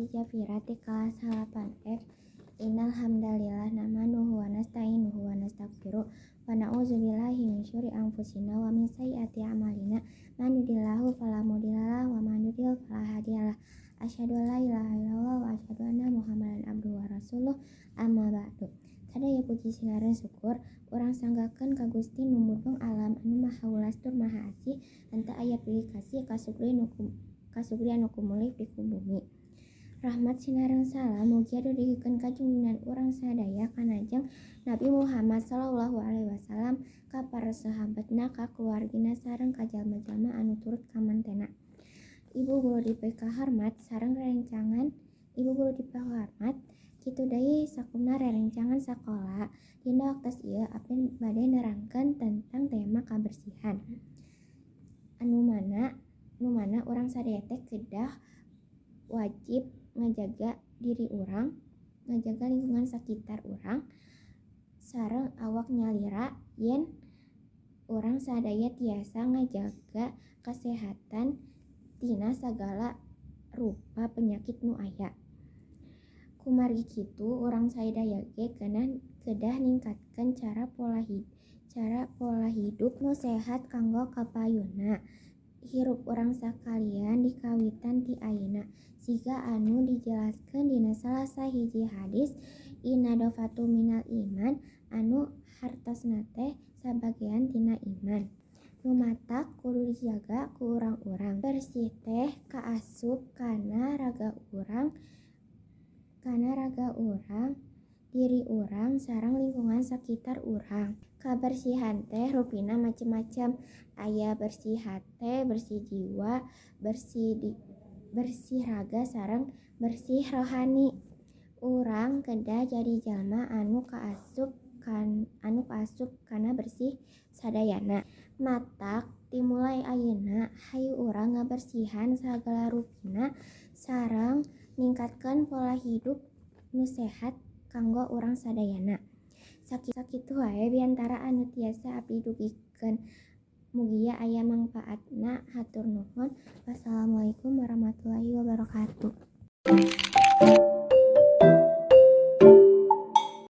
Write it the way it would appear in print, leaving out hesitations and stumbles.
Abdi Jafira ti kelas 8F. Innal hamdalillah nahmaduhu wa nasta'inuhu wa nastaghfiruh wa na'udzubillahi min syururi anfusina wa min sayyiati a'malina. Man yahdihillahu fala mudhillalah wa man yudlil fala hadiyalah. Asyhadu an la ilaha illallah wa asyhadu anna Muhammadan abduhu wa rasuluh. Amma ba'du. Sadaya puji sareng syukur urang sanggakeun ka Gusti nu murung alam anu maha welas tur maha asih, henteu aya pilih kasih kasugri anu kumulih di ku bumi. Rahmat sinareng salam mugia dugikeun ka junjungan urang sadaya Kanjeng Nabi Muhammad sallallahu alaihi wasallam, ka para sahabatna, ka keluargina, sareng ka jalma-jalma anu turut kamantena. Ibu guru dipikahormat sareng rerencangan, Ibu guru dipikahormat, kitu deui sakumna rerencangan sakola. Dina waktos ieu abdi bade nerangkeun tentang tema kabersihan. Anu mana urang sadaya teh kedah wajib ngajaga diri urang, ngajaga lingkungan sakitar urang, sareng awak nyalira yen urang sadaya tiasa ngajaga kasehatan tina sagala rupa penyakit nu aya. Kumargi kitu, urang sadaya ge kedah ningkatkeun cara pola hidup nu sehat kanggo kapayunna. Hirup urang sakalian dikawitan ti ayeuna, siga anu dijelaskeun dina salah sahiji hadis, "An-nadhafatu minal iman", anu hartosna teh sabagean tina iman. Nu matak kudu dijaga ku urang-urang. Bersih teh kaasup kana raga urang, diri urang, sareng lingkungan sakitar urang. Kabersihan teh rupina macem-macem, aya bersih hate, bersih jiwa, bersih raga sareng bersih rohani. Urang kedah jadi jalma anu kaasup kana bersih sadayana. Matak timulai ayeuna hayu urang ngabersihan sagala rupina sareng ningkatkeun pola hidup nu sehat kanggo urang sadayana. Sakitu wae biantara anu tiasa abdi dugikeun, mugia aya mangpaatna, hatur nuhun. Wassalamualaikum warahmatullahi wabarakatuh.